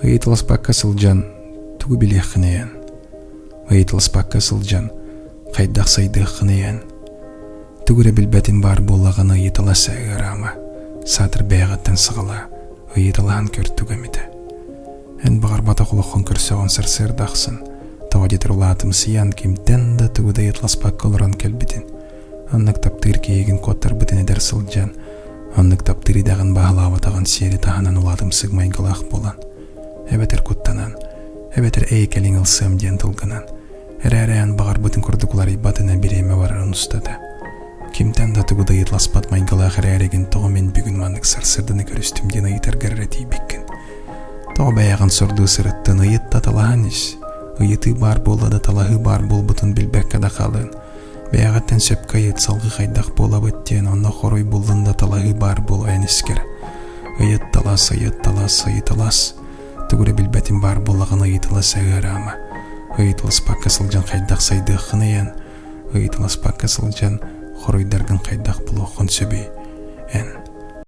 Ыйыталаспакка сылдьан тугу билиэххиний эн? Ыйыталаспакка сылдьан хайдах сайдыаххыный эн? Тугу эрэ билбэтин баар буоллаҕына ыйыталас ыараама, саатар бэйэҕиттэн саҕалаа, ыйыталаһан көр тугу эмитэ. Эн баҕарбатах олоххун көрсөҕүн сарсыарда ахсын, тоҕо диэтэр улаатымсыйан кимтэн да тугу да ыйыталаспакка олорон кэлбитин, оннук таптыыр киһигин куоттарбытын эдэр сылдьан, оннук таптыыр идэҕин баһылаабатаҕын сиэри таһынан улаатымсык майгылаах буолан, эбэтэр куттанан, эбэтэр эй кэлиҥ ылсыам диэн тылгынан, эрээри эн баҕарбытын курдук уларыйбатына бириэмэ барарын устата. Кимтэн да тугу да ыйыталаспат майгылаах эрээригин тоҕо мин бүгүн маннык сарсыарданы көрүстүм диэн ыйытаргар эрэ тиийбиккин. Тоҕо бэйэҕин сордуу сырыттын ыйыт да талаһан ис. Ыйытыы баар буолла да талаһыы баар буолбутун билбэккэ да хаалыан. Бэйэҕиттэн сөпкө ыйыт салгыы хайдах буолабыт диэн онно хоруй буллун да талаһыы баар буолуо эн искэр. Ыйыт талас, ыйыт талас, ыйыталас. Тугу эрэ билбэтин баар буоллаҕына ыйыталас ыараама. Ыйыталаспакка сылдьан хайдах сайдыаххыный эн? Ыйыталаспакка сылдьан хоруйдаргын хайдах булуоххун сөбүй эн?